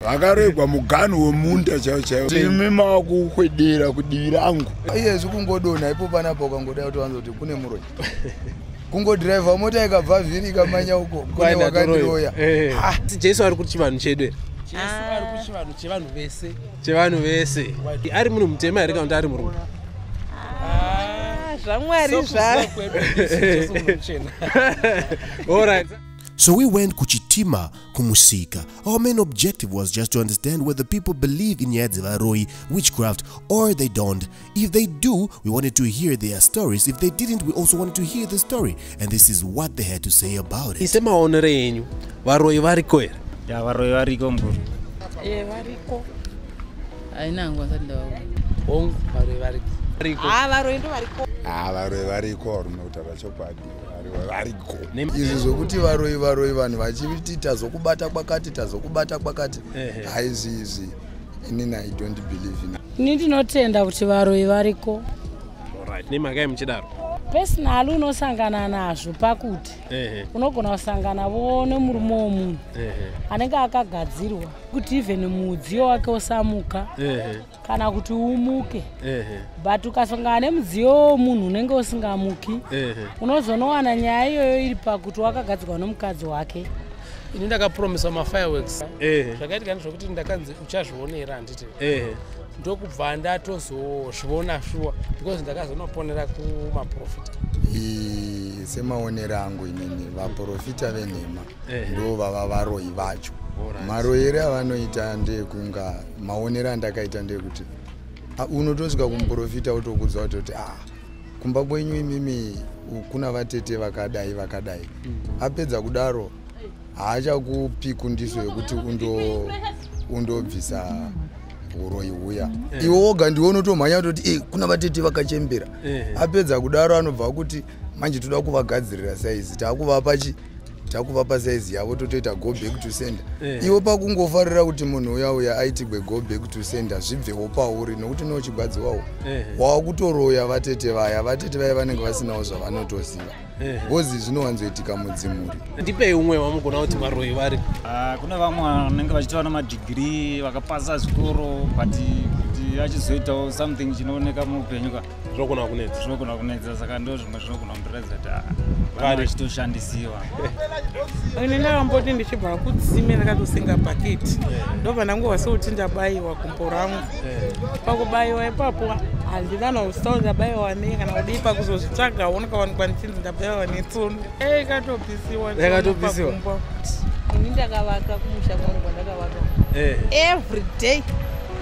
Vakaregwa muganhu wemunda chaiwo chaiwo. Imi makukwedera kudivi rangu. Iyezvi kungodonha ipo panapa ukangodai kutowanza kuti kune muroyi. Kungodhiraivha mota ikabva vhiri ikamanya uko kune wakandiroya. Jesu ari kuchivanhu chedu here? Jesu ari kuchivanhu chevanhu vese. Chevanhu vese. Ari munhu mutema here kana kuti ari murungu? Zvamwari zva. All right. So we went kuChitima, kumusika. Our main objective was just to understand whether people believe in nyaya dzevaroyi, witchcraft, or they don't. If they do, we wanted to hear their stories. If they didn't, we also wanted to hear the story. And this is what they had to say about it. Semaonero enyu, varoyi variko here? Ya, varoyi variko mukuru. Variko. Haina nguva ndisati ndavaona. Hongu, varoyi variko. Ah, varoyi ndo variko. Ah, varoyi variko, varume kutaura chokwadi. Variko. Izvi zvokuti varoyi varoyi vanhu vachiti tazokubata kwakati tazokubata kwakati haizvi izvi inini I don't believe in. Ini ndinotenda kuti varoyi variko. Alright, nemhaka yei muchidaro? Personally unosangana nazvo pakuti unogona kusangana vo nemurume womunhu anenge akagadzirwa kuti even mudziyo wake usamuka kana kuti umuke, but ukasangana nemudziyo womunhu unenge usingamuki unozonowana nyaya iyoyo iri pakuti wakagadzirwa nomukadzi wake. Ini ndakapromisa mafireworks. Zvakaitika ndezvokuti ndakanzi uchazvionera handiti. Ndokubva ndatozozviona shuwa because ndakazonoponera kumaprofita. Semaonero angu inini vaprofita venhema ndo vava varoyi vacho. Maroyere avanoita ndekunga maonero andakaita ndekuti unotosvika kumuprofita utokudza kutoti kumba kwenyu imimi kuna vatete vakadai vakadai. Apedza kudaro haachakupi kundiso yekuti undobvisa uroyi huya. Iwe woga ndiwe unotomhanya kutoti kuna vatete vakachembera. Apedza kudaro anobva kuti manje toda kuvagadzirira saizi, takuvapa saizi yavo totoita go back to sender. Iwe pakungofarira kuti munhu uya uya aitigwe go back to sender zvibvewo pauri nokuti unochigwadziwawo wakutoroya vatete vaya. Vatete vaya vanenge vasinawo zvavanotoziva ngozi zvinowanzoitika mudzimuri. Ndipei umwe wamugona kuti varoyi vari. Kune vamwe vanenge vachitova nemadigiri vakapasa zvikoro but kuti achizoitawo something chinooneka muupenyu ka zvinogona kunetsa. Zvinogona kunetsa, saka ndo zvimwe zvinogona kundiratidza kuti vanhu vachitoshandisiwa. Ini ndakamboti ndichibva kutsime ndakatosenga bhaketi ndobva ndangova sekuti ndabayiwa gumbo rangu. Pakubayiwa ipapo handina nakuziva ndabayiwa nei kana kudii, pakuzozvitsvagawo ndikawanikwa ndichinzi ndabayiwa netsono. Ikatobvisiwa. Yakatobvisiwa. Ini ndakavaka kumusha kwangu kwandakavaka every day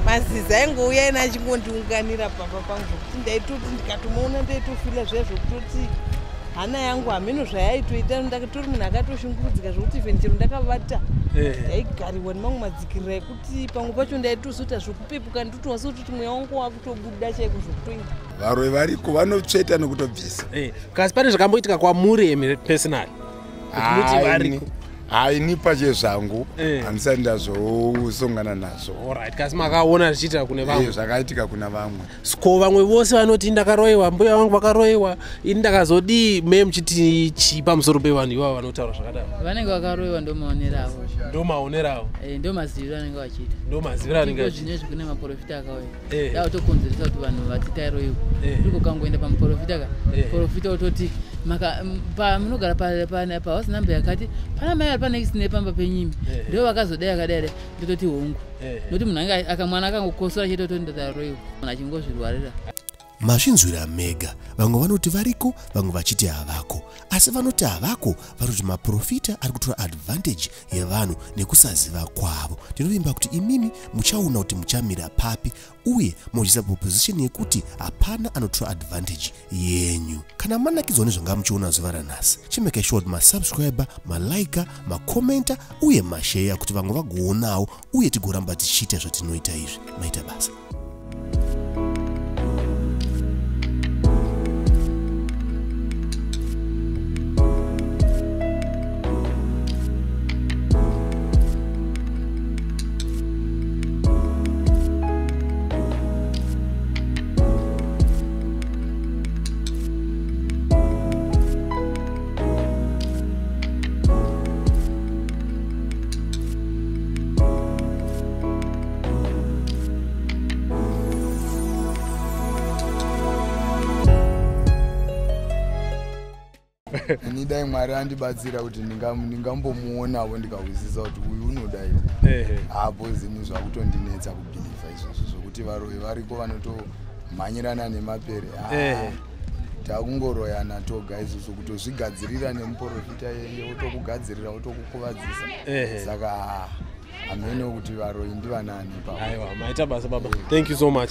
mazizi aingouya ina achingondiunganira pamba pangu zvokuti ndaitoti ndikatomuona ndaitofila zviya zvokutoti hana yangu hameno zvayaitoita. Ndakatori munhu akatoshungurudzika zvokuti even chero ndakavata ndaigariwa nemamwe madzikirira ekuti pamwe pacho ndaitozoita zvokupepuka ndotowasa kutoti mweya wangu wakutobuda chaiko zvokutoita. Varoyi variko vanotsveta nekutobvisa. Kasi pane zvakamboitika kwamuri imi personally kuti muti variko? Haini pache zvangu handisati ndazosongana nazvo. Alright, kasi makaona zvichiitika kune vamwe? Zvakaitika kuna vamwe. Ko vamwe vose vanoti ndakaroyiwa, mbuya vangu vakaroyiwa, ini ndakazodii, me muchiti chii pamusoro pevanhu ivavo vanotaura zvakadaro? Vanenge vakaroyiwa ndo maonero avo. Ndo maonero avo. Ndo maziviro anenge vachiita. Ndo maziviro anenge vachiita. Zvinezvi kune maprofita akauya. Yakutokonzeresa kuti vanhu vati tairoyiwa. Ndiko kangoenda pamuprofita ka. Profita ototi munogara pahouse number yakati pana mai vari panext nepamba penyimi ndo vakazodai akadai ndototi hongu. Nokuti munhu ange mwana akangokosora chete ototi ndataroyiwa, munhu achingozvirwarira. Mazvinzwira mega. Vamwe vanoti variko, vamwe vachiti havako. Asi vanoti havako vanoti maprofita ari kutora advantage yevanhu nekusaziva kwavo. Ndinovimba kuti imimi muchaona kuti muchamira papi uye mochisa position yekuti hapana anotora advantage yenyu. Kana manakidzwa nezvanga muchiona zuva ranhasi, chimake sure kuti masubscribe, malike, makomenta uye mashare kuti vamwe vagoonawo uye tigoramba tichiita zvatinoita izvi. Maita basa. Ini dai Mwari andibatsira kuti ndingambomuonavo ndikahwisisa kuti uyu unodai. Apo zini zvakutondinetsa kubhilivha izvozvo zvokuti varoyi variko vanotomhanyirana nemapere. Takungoroyana toga isusu, kutozvigadzirira nemuprofita yeye otokugadzirira otokukuvadzisa. Saka hamene kuti varoyi ndivanani ipapo. Aiwa, maita basa baba, thank you so much.